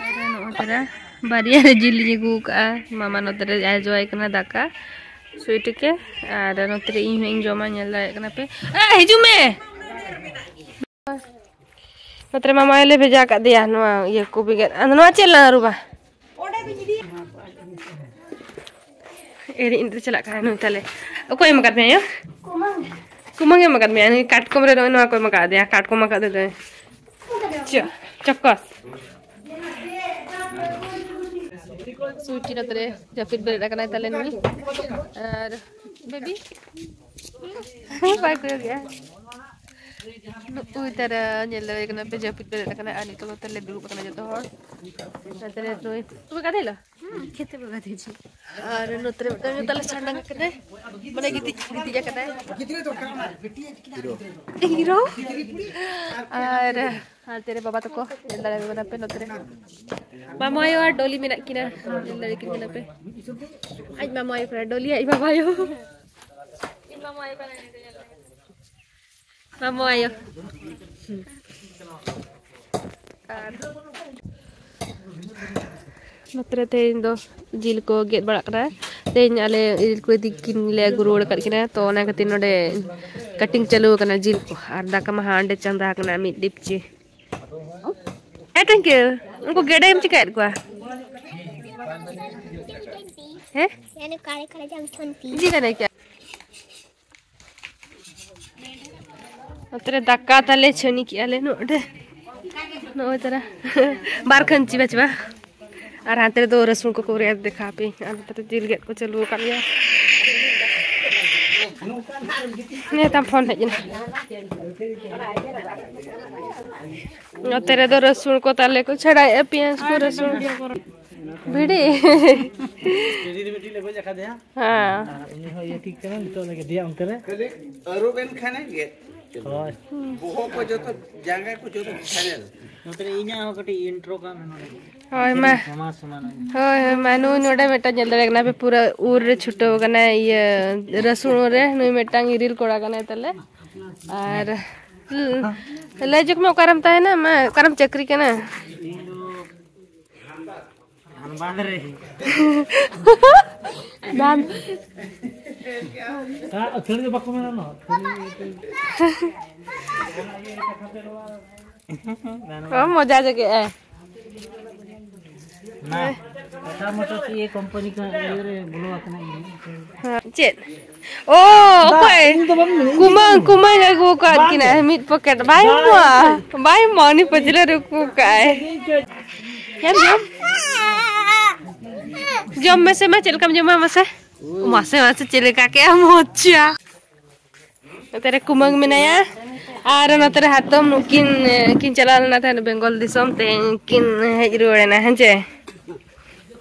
ᱟᱨ ᱱᱚᱜᱼᱚᱭ ᱛᱟᱨᱟ ᱵᱟᱨᱭᱟ ᱨᱮ ᱡᱤᱞ ᱤᱧ ᱟᱹᱜᱩ ᱟᱠᱟᱫᱼᱟ᱾ ᱢᱟᱢᱟ ᱱᱚᱛᱮ ᱨᱮ ᱟᱡᱚᱣᱟᱭ ᱠᱟᱱᱟ ᱫᱟᱠᱟ, ᱥᱩᱭ ᱴᱤᱠᱮ᱾ ᱟᱨ ᱱᱚᱛᱮ ᱨᱮ ᱤᱧ ᱦᱚᱸ ᱤᱧ ᱡᱚᱢᱟ, ᱧᱮᱞ ᱫᱟᱲᱮᱭᱟᱜ ᱠᱟᱱᱟ ᱯᱮ᱾ ᱮ, ᱦᱤᱡᱩᱜ ᱢᱮ᱾ ᱱᱚᱛᱮ ᱨᱮ ᱢᱟᱢᱟ ᱟᱭᱳ ᱞᱮ ᱵᱷᱮᱡᱟ ᱟᱠᱟᱫ ᱫᱮᱭᱟ ᱱᱚᱣᱟ ᱤᱭᱟᱹ ᱠᱚ ᱵᱮᱜᱮᱫ᱾ ᱟᱫᱚ ᱱᱚᱣᱟ ᱪᱮᱫ ᱞᱟᱝ ᱟᱹᱨᱩᱵᱟ? ᱮᱨᱤ ᱤᱧ ᱫᱚ ᱪᱟᱞᱟᱜ ᱠᱟᱱᱟ ᱱᱩᱭ ᱛᱟᱞᱮ᱾ ᱚᱠᱚᱭ ᱮᱢ ᱟᱠᱟᱫ ᱢᱮᱭᱟ ᱟᱭᱳ? ᱠᱩᱢᱟᱹᱝ ᱮ ᱮᱢ ᱟᱠᱟᱫ ᱢᱮᱭᱟ᱾ ᱱᱩᱭ ᱠᱟᱴᱠᱚᱢ ᱨᱮ ᱱᱚᱜᱼᱚᱭ ᱱᱚᱣᱟ ᱠᱚ ᱮᱢ ᱟᱠᱟᱫ ᱫᱮᱭᱟ, ᱠᱟᱴᱠᱚᱢ ᱟᱠᱟᱫ ᱫᱚᱭ᱾ ᱪᱚ, ᱪᱚᱠᱚᱥ᱾ ᱥᱩᱪᱤ ᱱᱚᱛᱮ ᱨᱮ ᱡᱟᱹᱯᱤᱫ ᱵᱮᱨᱮᱫ ᱟᱠᱟᱱᱟᱭ ᱛᱟᱞᱮ ᱱᱩᱭ᱾ ᱟᱨ ᱵᱮᱵᱤ ᱵᱟᱭ ᱠᱚᱭᱚᱜᱮᱜᱼᱟ᱾ ᱱᱩᱜᱼᱩᱭ ᱛᱟᱨᱟ ᱧᱮᱞ ᱫᱟᱲᱮᱭᱟᱜ ᱠᱟᱱᱟ ᱯᱮ, ᱡᱟᱹᱯᱤᱫ ᱵᱮᱨᱮᱫ ᱟᱠᱟᱱᱟᱭ᱾ ᱟᱨ ᱱᱤᱛᱚᱜ ᱱᱚᱛᱮ ᱞᱮ ᱫᱩᱲᱩᱵ ᱟᱠᱟᱱᱟ ᱡᱚᱛᱚ ᱦᱚᱲ᱾ ᱱᱚᱛᱮ ᱨᱮ ᱱᱩᱭ, ᱛᱚᱵᱮ ᱜᱟᱛᱮ ᱞᱚ? ᱦᱩᱸ, ᱠᱷᱮᱛᱮ ᱵᱚ ᱜᱟᱛᱮ ᱡᱩ᱾ ᱟᱨ ᱱᱚᱛᱮ ᱨᱮ ᱢᱤᱫᱴᱟᱝ ᱛᱟᱞᱮ ᱥᱟᱸᱰᱟᱝ ᱟᱠᱟᱱᱟᱭ, ᱢᱟᱱᱮ ᱜᱤᱛᱤᱡ, ᱜᱤᱛᱤᱡ ᱟᱠᱟᱱᱟᱭ᱾ ᱦᱤᱨᱳ᱾ ᱟᱨ ᱦᱟᱱᱛᱮ ᱨᱮ ᱵᱟᱵᱟ ᱛᱟᱠᱚ, ᱧᱮᱞ ᱫᱟᱲᱮᱭᱟᱠᱚ ᱠᱟᱱᱟ ᱯᱮ ᱱᱚᱛᱮ ᱨᱮ᱾ ᱢᱟᱢᱟ ᱟᱭᱳ ᱟᱨ ᱰᱚᱞᱤ ᱢᱮᱱᱟᱜ ᱠᱤᱱᱟ, ᱧᱮᱞ ᱫᱟᱲᱮ ᱠᱤᱱ ᱠᱟᱱᱟ ᱯᱮ᱾ ᱟᱡ ᱢᱟᱢᱟ ᱟᱭᱳ ᱠᱟᱱᱟ ᱰᱚᱞᱤ, ᱟᱡ ᱵᱟᱵᱟ ᱟᱭᱳ᱾ ᱢᱟᱢᱟ ᱟᱭᱳ᱾ ᱟᱨ ᱱᱚᱛᱮ ᱨᱮ ᱛᱮᱦᱮᱧ ᱫᱚ ᱡᱤᱞ ᱠᱚ ᱜᱮᱫ ᱵᱟᱲᱟᱜ ᱠᱟᱱᱟ᱾ ᱛᱮᱦᱮᱧ ᱟᱞᱮ ᱤᱨᱤᱞ ᱠᱚ ᱤᱫᱤ ᱠᱤᱱ ᱞᱮ ᱟᱹᱜᱩ ᱨᱩᱣᱟᱹᱲ ᱟᱠᱟᱫ ᱠᱤᱱᱟ, ᱛᱚ ᱚᱱᱟ ᱠᱷᱟᱹᱛᱤᱨ ᱱᱚᱰᱮ ᱠᱟᱴᱤᱝ ᱪᱟᱹᱞᱩ ᱟᱠᱟᱱᱟ ᱡᱤᱞ ᱠᱚ᱾ ᱟᱨ ᱫᱟᱠᱟ ᱢᱟ ᱦᱟᱸᱰᱮ ᱪᱚᱸᱫᱟ ᱟᱠᱟᱱᱟ ᱢᱤᱫ ᱰᱮᱠᱪᱤ᱾ ᱦᱮᱸ, ᱴᱤᱝᱠᱤ, ᱩᱱᱠᱩ ᱜᱮᱰᱮᱢ ᱪᱤᱠᱟᱹᱭᱮᱫ ᱠᱚᱣᱟ? ᱦᱮᱸ? ᱠᱟᱲᱮ ᱠᱟᱲᱮ ᱡᱟᱝ ᱪᱷᱚᱱᱛᱤ᱾ ᱪᱮᱫ ᱠᱟᱱᱟ ᱠᱤ? ᱱᱚᱛᱮ ᱨᱮ ᱫᱟᱠᱟ ᱛᱟᱞᱮ ᱪᱷᱟᱹᱱᱤ ᱠᱮᱜᱼᱟ ᱞᱮ ᱱᱚᱰᱮ, ᱱᱚᱜᱼᱚᱭ ᱛᱟᱨᱟ ᱵᱟᱨ ᱠᱷᱟᱹᱧᱪᱤ ᱵᱟᱪᱷᱣᱟ᱾ ᱟᱨ ᱦᱟᱱᱛᱮ ᱨᱮᱫᱚ ᱨᱟᱹᱥᱩᱱ ᱠᱚᱠᱚ ᱨᱮᱫ ᱫᱮᱠᱷᱟᱣ ᱯᱮ, ᱟᱨ ᱱᱚᱛᱮ ᱨᱮ ᱡᱤᱞ ᱜᱮᱫ ᱠᱚ ᱪᱟᱹᱞᱩ ᱟᱠᱟᱫ ᱜᱮᱭᱟ᱾ ᱱᱤᱭᱟᱹ ᱛᱟᱢ ᱯᱷᱳᱱ ᱦᱮᱡ ᱮᱱᱟ᱾ ᱱᱚᱛᱮ ᱨᱮᱫᱚ ᱨᱟᱹᱥᱩᱱ ᱠᱚ ᱛᱟᱞᱮ ᱠᱚ ᱪᱷᱟᱲᱟᱭᱮᱫᱼᱟ, ᱯᱮᱸᱭᱟᱡᱽ ᱠᱚ, ᱨᱟᱹᱥᱩᱱ᱾ ᱵᱷᱤᱲᱤ᱾ ᱦᱮᱸ᱾ ᱩᱱᱤ ᱦᱚᱸ ᱤᱭᱟᱹ ᱴᱷᱤᱠ ᱠᱟᱱᱟ, ᱱᱤᱛᱚᱜ ᱞᱮ ᱜᱤᱰᱤᱭᱟ ᱚᱱᱛᱮ ᱨᱮ᱾ ᱠᱷᱟᱹᱞᱤ ᱟᱹᱨᱩᱵ ᱮᱱ ᱠᱷᱟᱱᱮ ᱜᱮᱫ᱾ ᱦᱳᱭ᱾ ᱵᱚᱦᱚᱜ ᱠᱚ ᱡᱚᱛᱚ, ᱡᱟᱸᱜᱟ ᱠᱚ ᱡᱚᱛᱚ ᱪᱷᱟᱲᱮᱞ᱾ ᱱᱚᱛᱮ ᱨᱮ ᱤᱧᱟᱹᱜ ᱦᱚᱸ ᱠᱟᱹᱴᱤᱡ ᱤᱱᱴᱨᱳ ᱠᱟᱜ ᱢᱮ ᱱᱚᱰᱮ᱾ ᱦᱳᱭ, ᱢᱟ᱾ ᱥᱚᱢᱟᱱ ᱥᱚᱢᱟᱱ᱾ ᱦᱳᱭ, ᱦᱳᱭ, ᱢᱟ, ᱱᱩᱭ ᱱᱚᱰᱮ ᱢᱤᱫᱴᱟᱝ ᱧᱮᱞ ᱫᱟᱲᱮᱭᱟᱜ ᱠᱟᱱᱟ ᱯᱮ, ᱯᱩᱨᱟᱹ ᱩᱨ ᱨᱮ ᱪᱷᱩᱴᱟᱹᱣ ᱠᱟᱱᱟᱭ, ᱤᱭᱟᱹ, ᱨᱟᱹᱥᱩᱱ ᱩᱨ ᱨᱮ᱾ ᱱᱩᱭ ᱢᱤᱫᱴᱟᱝ ᱤᱨᱤᱞ ᱠᱚᱲᱟ ᱠᱟᱱᱟᱭ ᱛᱟᱞᱮ᱾ ᱟᱨ, ᱞᱟᱹᱭ ᱡᱚᱝ ᱢᱮ, ᱚᱠᱟᱨᱮᱢ ᱛᱟᱦᱮᱱᱟ? ᱢᱟ, ᱚᱠᱟᱨᱮᱢ ᱪᱟᱹᱠᱨᱤ ᱠᱟᱱᱟ? ᱤᱧ ᱫᱚ ᱫᱷᱟᱱᱵᱟᱫᱽ ᱨᱮ᱾ ᱫᱷᱟᱱ- ᱟᱹᱛᱷᱟᱹᱲᱤ ᱫᱚ ᱵᱟᱠᱚ ᱢᱮᱱᱟ, ᱱᱚᱣᱟ ᱟᱹᱛᱷᱟᱹᱲᱤ᱾ ᱚ, ᱢᱚᱡᱟ ᱡᱮᱜᱮ ᱟᱭ᱾ ᱱᱟ, ᱴᱟᱴᱟ ᱢᱳᱴᱚᱨᱥ ᱤᱭᱟᱹ ᱠᱳᱢᱯᱟᱱᱤ ᱠᱚ ᱤᱭᱟᱹ ᱨᱮ ᱵᱚᱞᱚ ᱟᱠᱟᱱᱟ ᱤᱧ᱾ ᱦᱮᱸ, ᱪᱮᱫ? ᱳ, ᱚᱠᱚᱭ? ᱤᱧ ᱫᱚ ᱵᱟᱢ ᱢᱮᱱ, ᱤᱧ ᱫᱚ ᱠᱩᱢᱟᱹᱝ, ᱵᱟᱢ ᱢᱮᱱ᱾ ᱠᱩᱢᱟᱹᱝ ᱟᱹᱜᱩ ᱟᱠᱟᱫ ᱵᱟᱝ ᱠᱤᱱᱟ ᱜᱮ᱾ ᱢᱤᱫ ᱯᱚᱠᱮᱴ᱾ ᱵᱟᱭ ᱵᱟᱝ ᱮᱢᱚᱜᱼᱟ᱾ ᱜᱮ᱾ ᱵᱟᱭ ᱮᱢᱚᱜᱼᱟ, ᱩᱱᱤ ᱯᱟᱹᱪᱷᱞᱟᱹ ᱨᱮ ᱩᱠᱩ ᱠᱟᱜᱼᱟᱭ᱾ ᱡᱚᱢ, ᱡᱚᱢ᱾ ᱡᱚᱢ ᱢᱮᱥᱮ ᱢᱟ, ᱪᱮᱫ ᱞᱮᱠᱟᱢ ᱡᱚᱢᱟ ᱢᱟᱥᱮ? ᱢᱟᱥᱮ, ᱢᱟᱥᱮ, ᱪᱮᱫ ᱞᱮᱠᱟ ᱠᱮᱜᱼᱟ ᱢᱚᱡᱟ᱾ ᱱᱚᱛᱮ ᱨᱮ ᱠᱩᱢᱟᱹᱝ ᱢᱮᱱᱟᱭᱟ ᱟᱨ ᱱᱚᱛᱮ ᱨᱮ ᱦᱟᱛᱚᱢ, ᱱᱩᱠᱤᱱ, ᱮ, ᱠᱤᱱ ᱪᱟᱞᱟᱣ ᱞᱮᱱᱟ ᱛᱟᱦᱮᱸᱫ ᱵᱮᱝᱜᱚᱞ ᱫᱤᱥᱚᱢ, ᱛᱮᱦᱮᱧ ᱠᱤᱱ ᱦᱮᱡ ᱨᱩᱣᱟᱹᱲ ᱮᱱᱟ, ᱦᱮᱸ ᱪᱮ?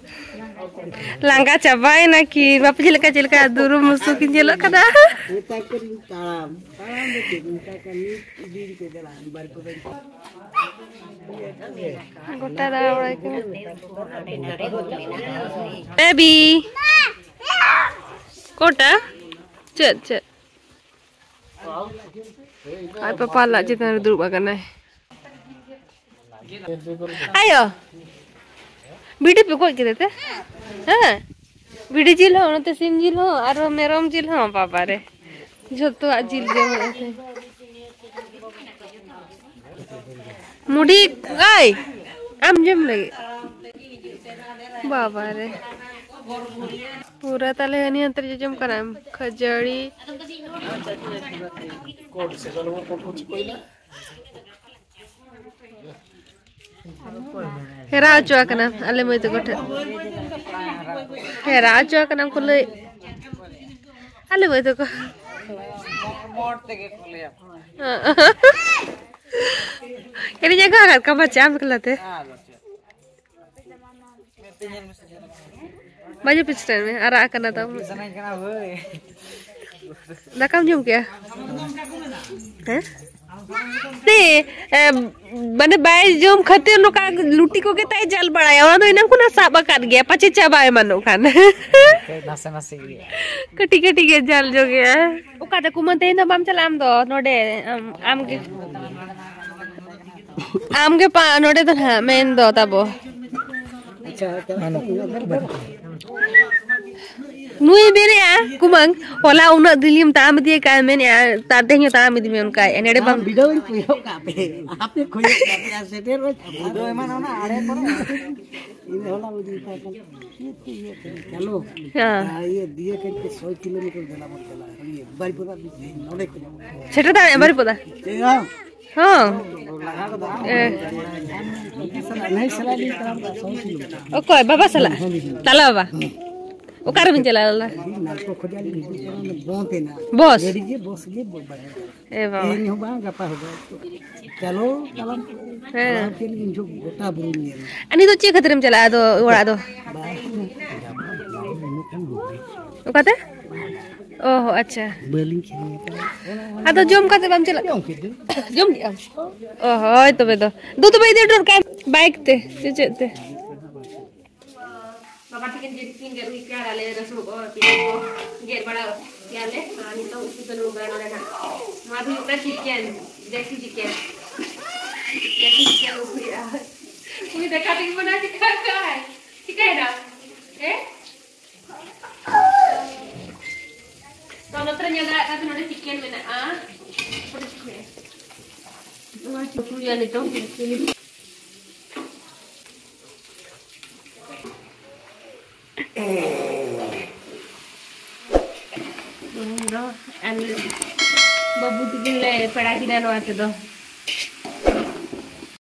ᱞᱟᱸᱜᱟ ᱪᱟᱵᱟᱭᱮᱱᱟ ᱠᱤᱱ᱾ ᱵᱟᱯᱮ ᱪᱮᱫ ᱞᱮᱠᱟ, ᱪᱮᱫ ᱞᱮᱠᱟ ᱫᱩᱨᱩᱢ ᱢᱩᱥᱩ ᱠᱤᱱ ᱧᱮᱞᱚᱜ ᱠᱟᱱᱟ᱾ ᱢᱮᱛᱟ ᱠᱚ ᱛᱟᱲᱟᱢ, ᱛᱟᱲᱟᱢ ᱫᱚ ᱪᱮᱫ ᱢᱮᱛᱟ ᱠᱚᱣᱟ, ᱢᱤᱫ ᱤᱫᱤ ᱠᱟᱛᱮ ᱪᱟᱞᱟᱜ ᱟᱢ, ᱵᱟᱨ ᱠᱚ ᱵᱟᱝ᱾ ᱜᱚᱴᱟ ᱫᱟᱬᱟ ᱵᱟᱲᱟᱭ ᱠᱟᱱᱟ᱾ ᱵᱮᱵᱤ᱾ ᱠᱚᱴᱟ? ᱪᱮᱫ, ᱪᱮᱫ? ᱟᱡ ᱯᱟᱯᱟ ᱞᱟᱜ ᱪᱮᱛᱟᱱ ᱨᱮ ᱫᱩᱲᱩᱵ ᱟᱠᱟᱱᱟᱭ᱾ ᱟᱭᱳ, ᱵᱷᱤᱰᱤ ᱯᱮ ᱜᱚᱡ ᱠᱮᱫᱮ ᱛᱮ? ᱦᱮᱸ, ᱵᱷᱤᱰᱤ ᱡᱤᱞ ᱦᱚᱸ, ᱱᱚᱛᱮ ᱥᱤᱢ ᱡᱤᱞ ᱦᱚᱸ, ᱟᱨᱚ ᱢᱮᱨᱚᱢ ᱡᱤᱞ ᱦᱚᱸ᱾ ᱵᱟᱵᱟ ᱨᱮ, ᱡᱷᱚᱛᱚᱣᱟᱜ ᱡᱤᱞ ᱡᱚᱢ ᱦᱩᱭᱩᱜᱼᱟ ᱛᱮ᱾ ᱢᱩᱰᱤ, ᱟᱭ, ᱟᱢ ᱡᱚᱢ ᱞᱟᱹᱜᱤᱫ? ᱵᱟᱵᱟ ᱨᱮ, ᱯᱩᱨᱟᱹ ᱛᱟᱦᱞᱮ ᱦᱟᱹᱱᱤ ᱦᱟᱱᱛᱮ ᱨᱮ ᱡᱚᱡᱚᱢ ᱠᱟᱱᱟᱢ᱾ ᱠᱷᱟᱹᱡᱟᱹᱲᱤ᱾ ᱦᱮᱨᱟ ᱦᱚᱪᱚ ᱟᱠᱟᱱᱟ ᱟᱞᱮ ᱢᱟᱹᱭ ᱛᱟᱠᱚ ᱴᱷᱮᱱ᱾ ᱦᱮᱨᱟ ᱦᱚᱪᱚ ᱟᱠᱟᱱᱟ ᱠᱚ ᱞᱟᱹᱭ᱾ ᱟᱞᱮ ᱢᱟᱹᱭ ᱛᱟᱠᱚ᱾ ᱮᱱᱮᱡ ᱟᱸᱜᱟ ᱟᱠᱟᱫ ᱠᱚᱣᱟ ᱵᱟᱪᱟ ᱟᱢ ᱮᱠᱞᱟ ᱛᱮ? ᱵᱟᱡᱮ ᱯᱤᱪᱷᱴᱟᱹ ᱢᱮ, ᱟᱨᱟᱜ ᱟᱠᱟᱱᱟ ᱛᱟᱢ᱾ ᱥᱟᱱᱟᱧ ᱠᱟᱱᱟ ᱵᱷᱟᱹᱭ᱾ ᱫᱟᱠᱟᱢ ᱡᱚᱢ ᱠᱮᱜᱼᱟ? ᱦᱮᱸ? ᱛᱮ, ᱮ, ᱢᱟᱱᱮ ᱵᱟᱭ ᱡᱚᱢ ᱠᱷᱟᱹᱛᱤᱨ ᱱᱚᱝᱠᱟ ᱞᱩᱴᱤ ᱠᱚᱜᱮ ᱛᱟᱭ ᱡᱟᱞ ᱵᱟᱲᱟᱭᱟ᱾ ᱚᱱᱟ ᱫᱚ ᱮᱱᱟᱝ ᱠᱷᱚᱱᱟᱜ ᱥᱟᱵ ᱟᱠᱟᱫ ᱜᱮᱭᱟ, ᱯᱟᱪᱮ ᱪᱟᱵᱟ ᱮᱢᱟᱱᱚᱜ ᱠᱷᱟᱱ᱾ ᱱᱟᱥᱮ ᱱᱟᱥᱮ ᱜᱮ᱾ ᱠᱟᱹᱴᱤᱡ ᱠᱟᱹᱴᱤᱡ ᱜᱮ ᱡᱟᱞ ᱡᱚᱜᱮᱜᱼᱟ᱾ ᱚᱠᱟᱛᱮ ᱠᱩᱢᱟᱹᱝ, ᱛᱮᱦᱮᱧ ᱫᱚ ᱵᱟᱢ ᱪᱟᱞᱟᱜᱼᱟ ᱟᱢ ᱫᱚ? ᱱᱚᱰᱮ ᱟᱢ, ᱟᱢ ᱜᱮ, ᱟᱢ ᱜᱮ ᱯᱟ-, ᱱᱚᱰᱮ ᱫᱚ ᱱᱟᱦᱟᱜ ᱢᱮᱱ ᱫᱚ ᱛᱟᱵᱚ᱾ ᱱᱩᱭ ᱢᱮᱱᱮᱜᱼᱟ, ᱠᱩᱢᱟᱹᱝ, ᱦᱚᱞᱟ ᱩᱱᱟᱹᱜ ᱫᱤᱞᱤᱢ ᱛᱟᱲᱟᱢ ᱤᱫᱤᱭ ᱠᱟᱜᱼᱟ, ᱢᱮᱱᱮᱜᱼᱟ, ᱛᱟᱨ ᱛᱮᱦᱮᱧ ᱦᱚᱸ ᱛᱟᱲᱟᱢ ᱤᱫᱤ ᱢᱮ ᱚᱱᱠᱟ, ᱱᱮᱰᱮ ᱵᱟᱢ ᱵᱤᱰᱟᱹᱣ ᱤᱧ ᱠᱚᱭᱚᱜ ᱠᱟᱜ ᱯᱮ, ᱟᱯᱮ ᱠᱚᱭᱚᱜ ᱠᱟᱜ ᱯᱮ, ᱟᱨ ᱥᱮᱴᱮᱨ ᱨᱮ ᱟᱫᱚ ᱮᱢᱟᱱ ᱚᱱᱟ ᱟᱲᱮ ᱠᱚᱨᱮ᱾ ᱤᱧ ᱦᱚᱞᱟ ᱩᱫᱩᱜ ᱠᱟᱜ ᱠᱟᱱᱟ᱾ ᱪᱮᱫ ᱠᱚ ᱤᱭᱟᱹ ᱠᱟᱱᱟ? ᱪᱟᱞᱳ᱾ ᱦᱮᱸ᱾ ᱟᱨ ᱤᱭᱟᱹ ᱫᱤᱭᱮ ᱠᱟᱹᱡ ᱛᱮ ᱥᱚᱭ ᱠᱤᱞᱳᱢᱤᱴᱟᱨ ᱫᱮᱞᱟ ᱵᱚᱱ ᱪᱟᱞᱟᱜᱼᱟ᱾ ᱤᱭᱟᱹ ᱵᱟᱨᱤᱯᱟᱫᱟ ᱱᱚᱰᱮ ᱠᱷᱚᱱ᱾ ᱥᱮᱴᱮᱨ ᱫᱟᱲᱮᱭᱟᱜᱼᱟ ᱵᱟᱨᱤᱯᱟᱫᱟ? ᱪᱮᱫ ᱦᱚᱸ᱾ ᱮ᱾ ᱱᱟᱹᱭ ᱥᱟᱞᱟᱜ ᱞᱤᱧ ᱛᱟᱲᱟᱢ ᱠᱟᱜᱼᱟ, ᱥᱚᱭ ᱠᱤᱞᱳᱢᱤᱴᱟᱨ᱾ ᱚᱠᱚᱭ? ᱵᱟᱵᱟ ᱥᱟᱞᱟᱜ? ᱦᱮᱸ, ᱦᱮᱸ᱾ ᱛᱟᱞᱟ ᱵᱟᱵᱟ? ᱦᱮᱸ᱾ ᱚᱠᱟ ᱨᱮᱵᱤᱱ ᱪᱟᱞᱟᱣ ᱞᱮᱱᱟ? ᱟᱹᱰᱤ ᱱᱟᱞᱠᱳ ᱠᱷᱚᱡᱟᱜ ᱞᱤᱧ ᱦᱤᱡᱩᱜ ᱠᱟᱱᱟ, ᱚᱱᱟ ᱵᱚᱸᱫᱽ ᱮᱱᱟ᱾ ᱵᱚᱥ? ᱜᱟᱹᱰᱤ ᱜᱮ, ᱵᱚᱥ ᱜᱮ ᱵᱟᱭ ᱦᱤᱡᱩᱜ ᱠᱟᱱᱟ᱾ ᱮ ᱵᱟᱵᱟ᱾ ᱛᱮᱦᱮᱧ ᱦᱚᱸ ᱵᱟᱝ, ᱜᱟᱯᱟ ᱦᱚᱸ ᱵᱟᱝ᱾ ᱪᱟᱞᱳ, ᱛᱟᱲᱟᱢ᱾ ᱦᱮᱸ᱾ ᱛᱟᱲᱟᱢ ᱠᱮᱫ ᱞᱤᱧ ᱩᱱ ᱡᱚᱦᱚᱜ ᱜᱚᱴᱟ ᱵᱩᱨᱩᱧ ᱧᱮᱞ ᱮᱱᱟ᱾ ᱟᱨ ᱱᱤᱛᱚᱜ ᱪᱮᱫ ᱠᱷᱟᱹᱛᱤᱨᱮᱢ ᱪᱟᱞᱟᱜᱼᱟ ᱟᱫᱚ ᱚᱲᱟᱜ ᱫᱚ? ᱵᱟᱝ, ᱜᱟᱯᱟ ᱢᱮᱭᱟᱝ ᱠᱷᱟᱱ ᱵᱩᱨᱩ᱾ ᱚᱠᱟᱛᱮ? ᱚ ᱦᱚ, ᱟᱪᱪᱷᱟ᱾ ᱵᱟᱹᱞᱤᱧ ᱠᱷᱮᱞ ᱠᱟᱱᱟ᱾ ᱟᱫᱚ ᱡᱚᱢ ᱠᱟᱛᱮ ᱵᱟᱢ ᱪᱟᱞᱟᱜ ᱠᱟᱱᱟ? ᱡᱚᱢ ᱠᱮᱫᱟᱹᱧ᱾ ᱡᱚᱢ ᱠᱮᱫᱟᱢ? ᱚ, ᱦᱳᱭ ᱛᱚᱵᱮ ᱫᱚ᱾ ᱫᱩ ᱛᱚᱵᱮ ᱤᱫᱤ ᱦᱚᱴᱚ ᱠᱟᱜ ᱟᱭ ᱵᱟᱭᱤᱠ ᱛᱮ, ᱥᱮ ᱪᱮᱫ ᱛᱮ? ᱵᱟᱵᱟ ᱛᱟᱹᱠᱤᱱ ᱡᱮ ᱛᱤᱠᱤᱱ ᱜᱮᱫ ᱦᱩᱭ ᱠᱟᱱᱟ, ᱟᱞᱮ ᱨᱟᱹᱥᱩᱱ ᱠᱚ, ᱯᱮᱸᱭᱟᱡᱽ ᱠᱚ ᱜᱮᱫ ᱵᱟᱲᱟ ᱠᱮᱭᱟᱞᱮ᱾ ᱟᱨ ᱱᱤᱛᱚᱜ ᱩᱛᱩ ᱪᱟᱹᱞᱩ ᱠᱟᱱᱟ ᱱᱚᱰᱮ ᱱᱟᱜ᱾ ᱱᱚᱣᱟ ᱫᱚ ᱦᱩᱭᱩᱜ ᱠᱟᱱᱟ ᱪᱤᱠᱮᱱ, ᱫᱮᱥᱤ ᱪᱤᱠᱮᱱ᱾ ᱫᱮᱥᱤ ᱪᱤᱠᱮᱱ ᱩᱛᱩᱭᱮᱫᱼᱟ᱾ ᱩᱱᱤ ᱫᱮᱠᱷᱟ ᱛᱮᱜᱮ ᱢᱟᱱᱟ ᱪᱤᱠᱟ ᱠᱟᱜᱼᱟᱭ᱾ ᱪᱤᱠᱟᱹᱭᱮᱱᱟ? ᱦᱮᱸ? ᱛᱚ, ᱱᱚᱛᱮ ᱨᱮ ᱧᱮᱞ ᱫᱟᱲᱮᱭᱟᱜ ᱠᱟᱱ ᱛᱟᱦᱮᱱᱟ, ᱱᱚᱰᱮ ᱪᱤᱠᱮᱱ ᱢᱮᱱᱟᱜᱼᱟ᱾ ᱱᱚᱣᱟ ᱩᱛᱩᱭᱟ ᱱᱤᱛᱚᱝ᱾ ᱛᱮᱦᱮᱧ ᱫᱚ ᱟᱞᱮ ᱵᱟᱹᱵᱩ ᱛᱤᱠᱤᱱ ᱞᱮ ᱯᱮᱲᱟ ᱠᱤᱱᱟ ᱱᱚᱣᱟ ᱛᱮᱫᱚ᱾